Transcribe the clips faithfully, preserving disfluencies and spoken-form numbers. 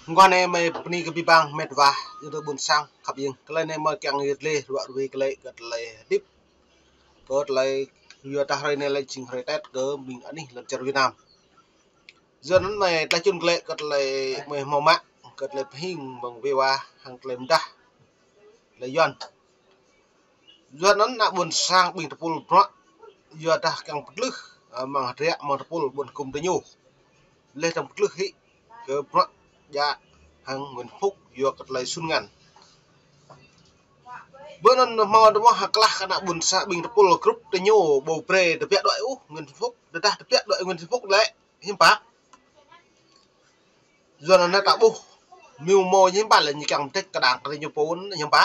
Mơguah anai mơi bơni kơ abih bang met wa, yua tơ ƀôn sang khăp ing. Tơlơi anai mơi kiăng yơh lĕ ruă ruai kơ lĕ kơ tơlơi hơdip. Kơ tơlơi yua tah hrơi anai lĕ jing hrơi Tết kơ ƀing anih lŏn čar Việt Nam. Yua anŭn mơi tơlơi čun kơ lĕ kơ tơlơi mơi hmâo mă, kơ tơlơi pơhing mơ̆ng wai wa, hăng tơlơi mơdah, tơlơi Yuan. Yua anŭn ană ƀôn sang ƀing tơpul bruă, yua dah kiăng pơtlưh, ơ, mơ̆ng hơdră mơ̆ng tơpul ƀôn hơkŭm tơ ñu. Leh dơ̆ng pơtlưh hĭ kơ bruă djă hăng Nguyễn Phúc yua kơ tơlơi sun ngăn. Bơ anŭn hmâo tơmơ̆ hơklah kơ ană ƀôn sang ƀing tơpul grup tơ ñu ƀu brơi tơbiă đuaĭ ôh Nguyễn Phúc, tơdah tơbiă đuaĭ Nguyễn Phúc lĕ hiư̆m pă. Yua anŭn ta ƀuh, mơ̆ng mơ̆ ñu hiư̆m pă lĕ ñu kiăng pơdĕč kơ đang kơ ñu pô hiư̆m pă.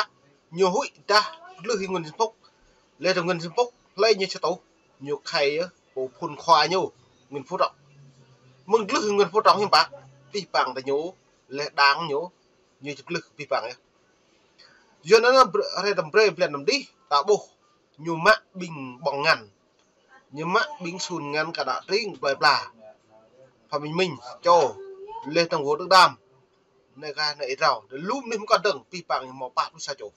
Ñu huĭ dah pơtlưh Nguyễn Phúc. Leh dơ̆ng Nguyễn Phúc, hlơi ñu čơtuh, ñu khai yơh, pô phun khua ñu, Nguyễn Phú Trọng. Mơ̆ng pơtlưh Nguyễn Phú Trọng hiư̆m pă, abih bang tơ ñu, leh đang ñu, ñu čơpơtlưh abih bang yơh. Yua anŭn hrơi tơm brơi blan tơm dih, ta ƀuh, ñu mă ƀing ƀơ̆ng ngăn. Ñu mă ƀing sun ngăn kơ ană tring plơi pla. Phạm Bình Minh, čô, leh dơ̆ng Vũ Đức Đam. Anai gah anai ih rao. Lơ̆m anai mơ̆ kơ dơ̆ng, abih bang ñu hmâo pă pluh sa čô.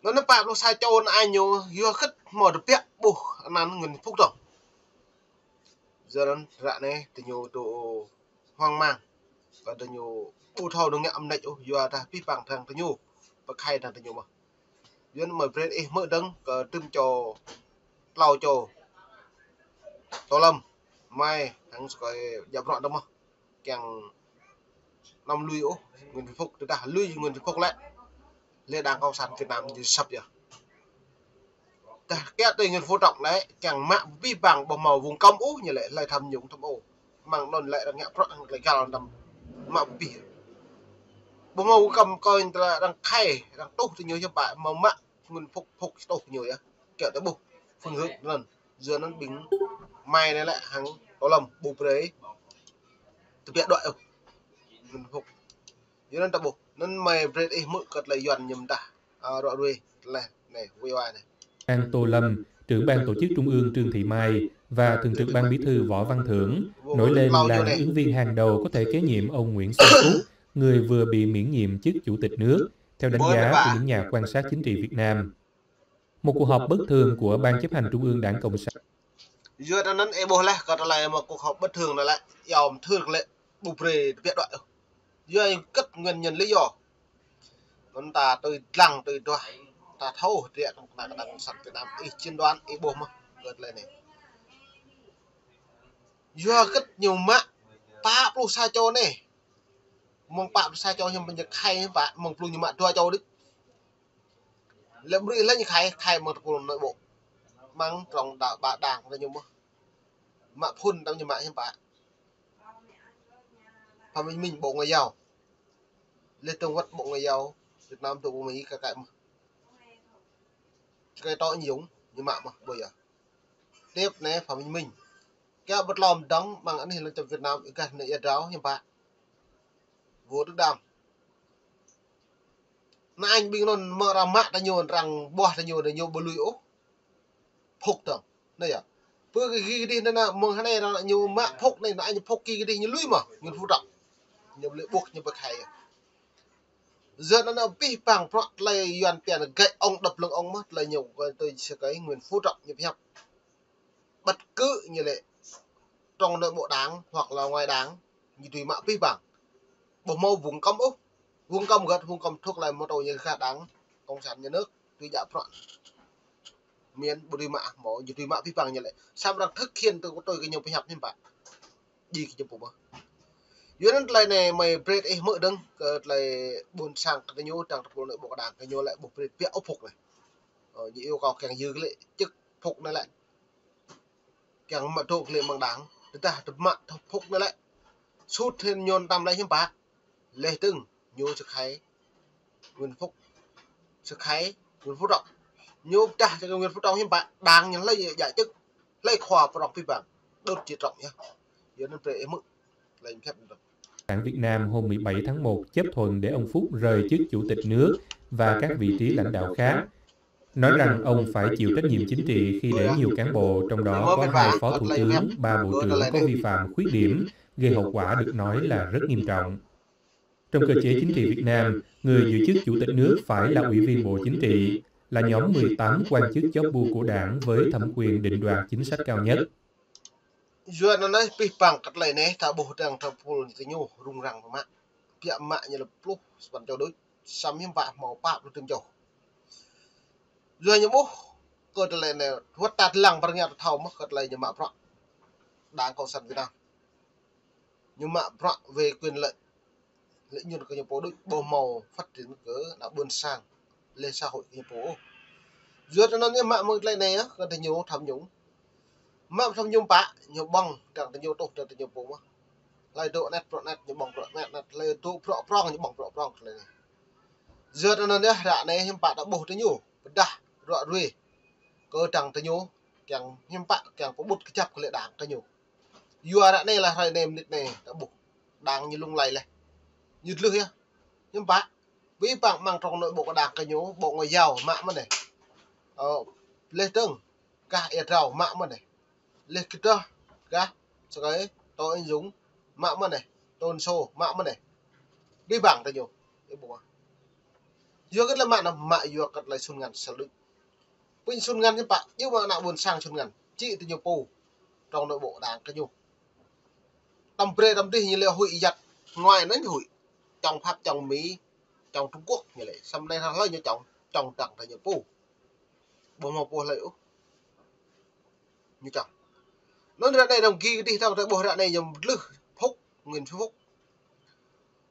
Anŭn anai pă pluh sa čô anai ñu, yua hơget hmâo tơbiă ƀuh anăn Nguyễn Phúc dơ̆ng. Yua anŭn ră anai, tơ ñu tŭ hoang mang. Kơ tơ ñu ƀu thâo dơ̆ng ngă mơneč ôh, yua dah abih bang dơ̆ng tơ ñu, pơkhai dơ̆ng tơ ñu mơ̆n. Yua anŭn mơi brơi ih hmư̆ dơ̆ng kơ tơm čô, tlâo čô, Tô Lâm, Mai, hăng sơkơi djă bruă dơ̆ng mơ̆n. Kiăng anăm lui ôh Nguyễn Phúc, tơdah lui Nguyễn Phúc lĕ, leh đang Cộng sản Việt Nam ñu sập yơh. Dah kiăng tui Nguyễn Phú Trọng lĕ, kiăng mă abih bang ƀu hmâo vùng cấm ôh ñu lĕ, hlơi tham nhũng tham ô. Mơ̆ng anŭn lĕ arăng ngă bruă hăng tơlơi găl anăm mă abih. Ƀu hmâo vùng cấm kơ ñu tơlơi arăng khai, arăng tuh tơ ñu hiư̆m pă, hmâo mă Nguyễn Phúc, Phúc tuh ñu yơh. Kiăng tơ ƀuh, phương hướng anŭn. Yua anŭn ƀing Mai anai lĕ hăng Tô Lâm ƀu brơi tơbiă đuaĭ ôh Nguyễn Phúc. Yua anŭn ta ƀuh, anŭn mơi brơi ih hmư̆ kơ tơlơi Yuan ñu mơdah, ơ, ruă ruai, tơlơi anai, wai wa anai. Ông Tô Lâm, trưởng ban tổ chức trung ương Trương Thị Mai và thường trực ban bí thư Võ Văn Thưởng nổi lên là những ứng viên hàng đầu có thể kế nhiệm ông Nguyễn Xuân Phúc, người vừa bị miễn nhiệm chức chủ tịch nước, theo đánh giá của những nhà quan sát chính trị Việt Nam. Một cuộc họp bất thường của Ban chấp hành Trung ương Đảng Cộng sản. Yua anŭn ih ƀuh leh kơ tơlơi mơ̆ cuộc họp bất thường anŭn lĕ, yom thưr lĕ, ƀu brơi tơbiă đuaĭ. Yua hơget nguyên nhân lý do. Anŭn ta tui lăng tui duah, ta thâo hơdră tơ̆ng kơna kơ đang Cộng sản Việt Nam, ih čin đoan, ih ƀuh mơ̆n, kơ tơlơi anai. Yua hơget ñu mă pă pluh sa čô anai. Mơ̆ng pă pluh sa čô ñu mă ñu khai hiư̆m pă, mơ̆ng pluh ñu mă dua čô đôč. Lĕ brơi lĕ ñu khai, khai mơ̆ng tơpul nội bộ. Mơ̆ng trong đảng, ba đảng tơ ñu mơ̆n. Mă phun tơ ñu mă hiư̆m pă. Phạm Bình Minh Bộ Ngoại giao. Lê Tùng Vân Bộ Ngoại giao Việt Nam, tơ ƀu mă ih kơ kăi mơ̆n. Kơ tơ ñu Dũng, ñu mă mơ̆n, ƀu yơh. Tiếp anai Phạm Bình Minh. Kiăng bơtlom dơ̆ng, mơ̆ng anih lŏn čar Việt Nam, ih gah anai ia drao hiư̆m pă. Vũ Đức Đam. Anŭn ƀing anŭn mơ̆ arăng mă tơ ñu, arăng ƀuah tơ ñu, tơ ñu ƀu lui ôh. Phúc dơ̆ng. Anai yơh. Pơ kơ gih dih anŭn, mơ̆ng hrơi anai arăng ñu mă Phúc anai, anŭn Phúc kơ gih dih ñu lui mơ̆n, Nguyễn Phú Trọng. Ñu ƀu lui ƀuh ñu pơkhai. Yua anŭn abih bang bruă tơlơi Yuan pia gậy ông đập lưng ông mơ̆n, tơlơi ñu kơ tui sơkơi Nguyễn Phú Trọng ñu pơhiăp. Bất cứ ñu lĕ trong nội bộ đảng hoặc là ngoài đảng, ñu tui mă abih bang. Ƀu hmâo vùng cấm ôh. Vùng cấm hơget, vùng cấm thuộc lại một tổ chức đảng cộng sản nhà nước, tui djă bruă. Miên ƀu tui mă, hmâo ñu tui mă abih bang ñu lĕ. Samơ̆ arăng thực hiện tui, tui kơ ñu pơhiăp hiư̆m pă. Djai kơ ñu pô mơ̆n. Yua anŭn tơlơi anai mơi brơi ih hmư̆ dơ̆ng kơ tơlơi ƀôn sang kơ ñu, đang tơpul anai ƀu kơ đang kơ ñu lĕ ƀu brơi tơbiă ôh Phúc anai. Ơ, ñu yêu cầu kiăng yua kơ lĕ chức Phúc anai lĕ. Kiăng mă tŭ kơ lĕ mơ̆ng đảng, tơdah tơ mă tŭ Phúc anai lĕ. Sut hĭn ñu tam lĕ hiư̆m pă. Leh dơ̆ng, ñu sơkhai Nguyễn Phúc. Sơkhai Nguyễn Phú Trọng. Ñu pơdah sơkhai Nguyễn Phú Trọng hiư̆m pă, đảng ñu hlơi djă chức, hlơi khua prong abih bang. Đốt chỉ trọng yơh. Yua anŭn brơi ih hmư̆. Lĕ ñu pơhiăp anŭn. Đảng Việt Nam hôm mười bảy tháng một chấp thuận để ông Phúc rời chức chủ tịch nước và các vị trí lãnh đạo khác. Nói rằng ông phải chịu trách nhiệm chính trị khi để nhiều cán bộ, trong đó có hai phó thủ tướng, ba bộ trưởng có vi phạm khuyết điểm, gây hậu quả được nói là rất nghiêm trọng. Trong cơ chế chính trị Việt Nam, người giữ chức chủ tịch nước phải là ủy viên Bộ Chính trị, là nhóm mười tám quan chức chóp bu của Đảng với thẩm quyền định đoạt chính sách cao nhất. Yua anŭn anai pih pang kơ tơlơi anai ta ƀuh dăng tơpul tơ ñu rŭng răng pơmă. Biă mă ñu lĕ pluh sapăn čô đôč, samơ̆ hiư̆m pă hmâo pă pluh tơm čô. Yua ñu ƀuh kơ tơlơi anai, wơ̆t ta lăng pơrơngiă ta thâo mơ̆ kơ tơlơi ñu mă bruă Đảng Cộng sản Việt Nam. Ñu mă bruă về quyền lợi, lợi nhuận kơ ñu pô đôč, ƀu hmâo phát triển kơ ană ƀôn sang, lĕ xã hội kơ ñu pô ôh. Yua anŭn ñu mă mơ̆ng tơlơi anai yơh, kơ tơ ñu tham nhũng. Mă tham nhũng pă, ñu ƀơ̆ng dăng tơ ñu tuh dăng tơ ñu pô mơ̆n. Hlơi dŏ anet bruă anet, ñu ƀơ̆ng bruă anet, anet. Hlơi dŏ bruă prŏng, ñu ƀơ̆ng bruă prŏng, tơlơi anai. Yua anŭn yơh, ră anai hiư̆m pă ta ƀuh tơ ñu pơdah ruă ruê kơ dăng tơ ñu, kiăng hiư̆m pă kiăng pơƀut kơjăp kơ lĕ Đảng kơ ñu. Yua ră anai lĕ hrơi anai mơnit anai ta ƀuh Đảng ñu lung lay laih. Ñu dlưh yơh. Hiư̆m pă? Pih pang amăng trong nội bộ kơ Đảng kơ ñu, Bộ Ngoại giao mă mơ̆n anai. Ơ, lĕ tơ̆ng gah ia drao mă mơ̆n anai. Lĕ kơdơh gah sơkai Tô Anh Dũng mă mơ̆n anai. Tôn Sô mă mơ̆n anai. Pih pang tơ ñu. Ih ƀuh. Yua kơ tơlơi mă anŭn, mă yua kơ tơlơi sun ngăn sel đuč. Pŭn sun ngăn hiư̆m pă, yua mơ̆ng ană ƀôn sang sun ngăn. Čih tơ ñu pô trong nội bộ Đảng kơ ñu. Tăm brơi tăm dih ñu lĕ huĭ yăt, ngoai anŭn huĭ. Čŏng Pháp, čŏng Mỹ, čŏng Trung Quốc ñu lĕ. Samơ̆ anai hlơi ñu čŏng, čŏng dăng tơ ñu pô. Ƀu hmâo pô hlơi ôh ñu čŏng. Anŭn ră anai dong gih dih tong tơ ƀuh ră anai ñu dlưh Phúc, Nguyễn Phúc.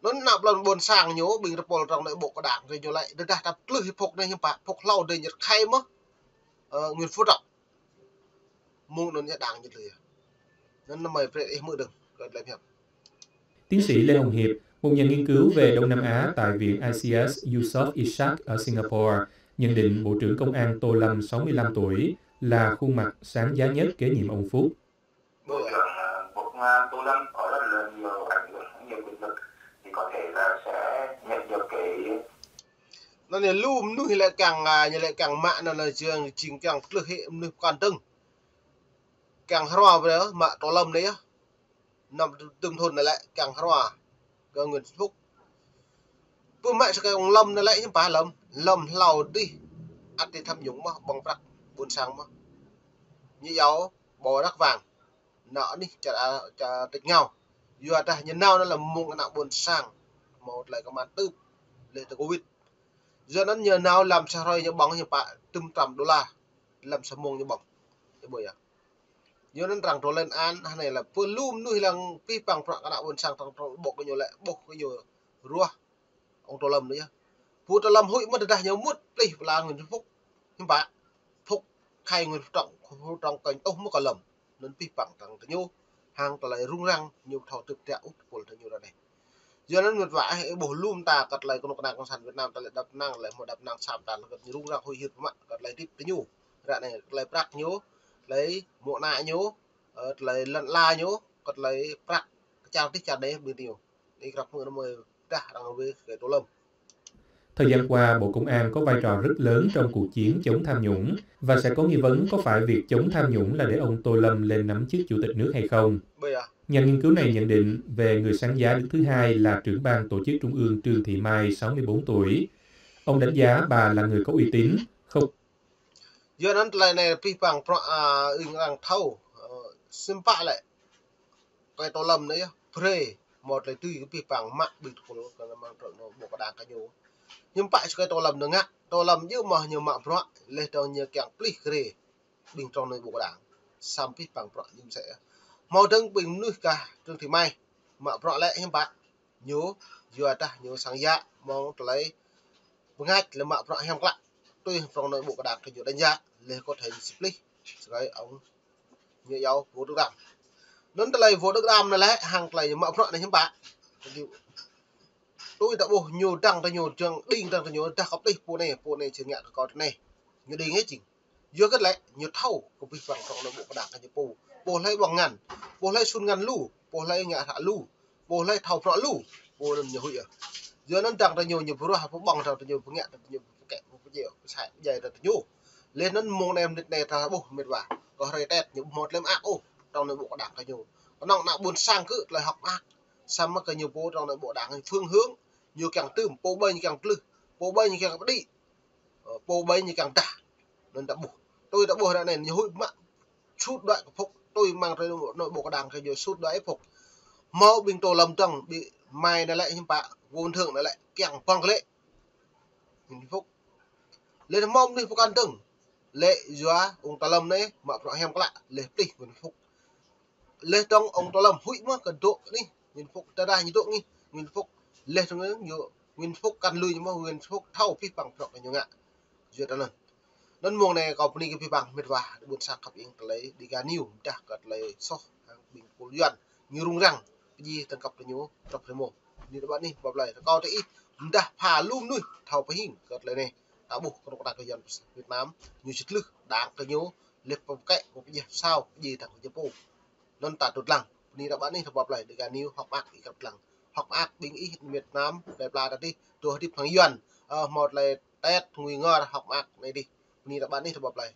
Anŭn ană ƀôn sang ñu, ƀing tơpul trong nội bộ kơ Đảng kơ ñu lĕ, tơdah ta dlưh Phúc anai hiư̆m pă, Phúc hlâo dih ñu khai mơ̆n, ơ, Nguyễn Phú Trọng. Mơ̆ng anŭn yơh Đảng ñu dlưh. Anŭn anai mơi brơi ih hmư̆ dơ̆ng kơ tơlơi hiam. Tiến sĩ Lê Hồng Hiệp, một nhà nghiên cứu về Đông Nam Á tại Viện I C S Yusof Ishak ở Singapore, nhận định Bộ trưởng Công an Tô Lâm, sáu mươi lăm tuổi, là khuôn mặt sáng giá nhất kế nhiệm ông Phúc. Bộ trưởng, ờ, Bộ Công an Tô Lâm có rất là nhiều ảnh hưởng, nhiều quyền lực, thì có thể là sẽ nhận được cái Anŭn anai lu mơnuih lĕ kiăng, a, ñu lĕ kiăng mă anŭn anai jing, jing kiăng pơtlưh hĭ mơnuih pơkŏn dơ̆ng. Kiăng hrua brơi mă Tô Lâm anai yơh. Năm tơm thŭn anai lĕ kiăng hrua kơ Nguyễn Phúc. Pơmă sơkai ông Lâm anai lĕ hiư̆m pă Lâm, Lâm hlâo dih ăt tham nhũng mơ̆n, ƀơ̆ng prăk ƀôn sang mơ̆n. Ñu iâu ƀô̆ răk wang. Anŭn anih čar, čar tĕč ngao. Yua dah ñu nao anŭn lĕ mơ̆ng ană ƀôn sang. Hmâo tơlơi kơman tưp. Lĕ tơ Covid. Yua anŭn ñu nao lăm sa hrơi ñu ƀơ̆ng ñu pă tơm trăm đôla. Lăm sa mông ñu ƀơ̆ng. Ih ƀuh yơh. Yua anŭn arăng trŏ lên án, hơnai lĕ pơ lu mơnuih lăng pih pang prăk ană ƀôn sang trong, trong ƀô̆ kơ ñu lĕ, ƀô̆ kơ ñu ruah. Ông Tô Lâm anai yơh. Pô Tô Lâm huĭ mơ̆n tơdah ñu mŭt plih pơala Nguyễn Phúc. Hiư̆m pă? Phúc khai Nguyễn Phú Trọng, Phú Trọng kơnh ôh mơ̆ kơ Lâm. Anŭn pih pang dăng tơ ñu. Hăng tơlơi rŭng răng ñu thâo tưp tiă ôh tơpul tơ ñu ră anai. Yua anŭn mĕt wa ih, ih ƀuh lŏm ta kơ tơlơi kơnuk kơna Cộng sản Việt Nam, tơlơi đăp năng, tơlơi hmâo đăp năng sam ta lăng kơ ñu rŭng răng huĭ hyưt pơmă kơ tơlơi hơdip tơ ñu. Ră anai tơlơi prăk ñu, tơlơi mơ̆ng ană ñu, ơ, tơlơi lŏn ala ñu, kơ tơlơi prăk kơ čar dih čar đeh ƀing tơ ñu. Ih krăp hmư̆ anŭn mơi dah arăng wê kơ Tô Lâm. Thời gian qua, Bộ Công an có vai trò rất lớn trong cuộc chiến chống tham nhũng và sẽ có nghi vấn có phải việc chống tham nhũng là để ông Tô Lâm lên nắm chức chủ tịch nước hay không. Ƀơi à. Nhà nghiên cứu này nhận định về người sáng giá đứng thứ hai là trưởng ban tổ chức trung ương Trương Thị Mai, sáu mươi bốn tuổi. Ông đánh giá bà là người có uy tín, không Yua anŭn tơlơi anai pih pang prăk, a, ih arăng thâo, ơ, hiư̆m pă lĕ. Kơ Tô Lâm anai yơh, brơi hmâo tơlơi tui kơ pih pang mă ƀing tơpul kơ ană mơ̆ng trŏ anŭn ƀô̆ kơ Đảng kơ ñu. Hiư̆m pă sơkai Tô Lâm anai ngă, Tô Lâm yơh mơ̆ ñu mă prăk, leh dong ñu kiăng plih grê ƀing trong anai ƀô̆ kơ Đảng. Sam pih pang prăk ñu mơsĕ. Hmâo dơ̆ng ƀing mơnuih kah Trương Thị Mai mă prăk lĕ hiư̆m pă. Ñu, yua dah ñu sang yă mơ̆ng tơlơi bơngač lĕ mă prăk hiam klă. Tui trong anai ƀô̆ kơ Đảng kơ ñu đánh giá, leh kơ thâo ñu sĭ plih. Sơkai ông ñu iâu Vũ Đức Đam. Anŭn tơlơi Vũ Đức Đam anai lĕ hăng tơlơi ñu mă prăk anai hiư̆m pă. Tui ta ƀuh ñu dăng tơ ñu, dăng đing dăng tơ ñu, dah kơ plih pô anai, pô anai či ngă kơ kâo tơ anai. Ñu đing yơh jing. Yua kơ lĕ ñu thâo kơ pih pang trong anai ƀô̆ kơ Đảng kơ ñu pô. Pô hlơi ƀơ̆ng ngăn, pô hlơi sun ngăn lu, pô hlơi ngă hră lu, pô hlơi thâo prăk lu, pô anŭn ñu huĭ yơh. Yua anŭn dăng tơ ñu, ñu pơruah pơƀơ̆ng dăng tơ ñu, pơngă dăng tơ ñu, pơkĕ, pơdjai, pơsai, pơdjai dăng tơ ñu. Leh anŭn mơ̆ng anai mơnit anai ta ƀuh mĕt wa. Kơ hrơi Tết ñu ƀu hmâo tơlơi mơak ôh trong anai ƀô̆ kơ Đảng kơ ñu. Kơnơ̆ng ană ƀôn sang kơ tơlơi hơ̆k mơak. Samơ̆ kơ ñu pô trong ană bộ đảng phương hướng, ñu kiăng tưm, pô ƀai ñu kiăng plư, pô ƀai ñu kiăng pơđĭ, ơ, pô ƀai ñu kiăng dah. Anŭn ta ƀuh. Tui ta ƀuh ră anai ñu huĭ mă sut đuaĭ kơ Phúc, tui mơ̆ng tơlơi ană bộ đảng kơ ñu sut đuaĭ Phúc. Hmâo ƀing Tô Lâm dơ̆ng, ƀing Mai anai lĕ hiư̆m pă, Ngô Văn Thưởng anai lĕ kiăng pơ̆ng kơ lĕ Nguyễn Phúc. Lĕ hmâo mơnuih pơkŏn dơ̆ng. Lĕ yua ông Tô Lâm anai mă bruă hiam klă, lĕ plih Nguyễn Phúc. Lĕ dơ̆ng ông Tô Lâm huĭ mơ̆ kơ dŏ anih Nguyễn Phúc, tơdah ñu dŏ anih Nguyễn Phúc. Lĕ dơ̆ng ñu Nguyễn Phúc kăn lui ñu mơ̆, Nguyễn Phúc thâo pih păng bruă kơ ñu ngă. Yua ta anŭn. Anŭn mông anai kâo bơni kơ abih bang mĕt wa ƀôn sang khăp ing tơlơi Dega News, mơdah kơ tơlơi soh hăng ƀing pô Yuan ñu rŭng răng, pơjing tơngkăp tơ ñu trŏk rơmô. Bơni ră ƀă anih tơpă plơi, rơkâo tơ ih, mơdah pha lu mơnuih thâo pơhing kơ tơlơi anai. Ta ƀuh kơnuk kơna kơ Yuan Việt Nam, ñu čơtlưh đảng kơ ñu, lĕ pơkĕ, pơjeh pơsao, pơjing tơngkăp kơ ñu pô. Anŭn ta tŭ lăng, bơni ră ƀă anih tơpă plơi, Dega News, hơ̆k mơak ih krăp lăng. Hơ̆k mơak ƀing ih Việt Nam, plơi pla ta dih, tơlơi hơdip hăng Yuan, ơ, hmâo tơlơi tet ngui ngor hơ̆k mơak anai dih. Bơni ră ƀă anih tơpă plơi.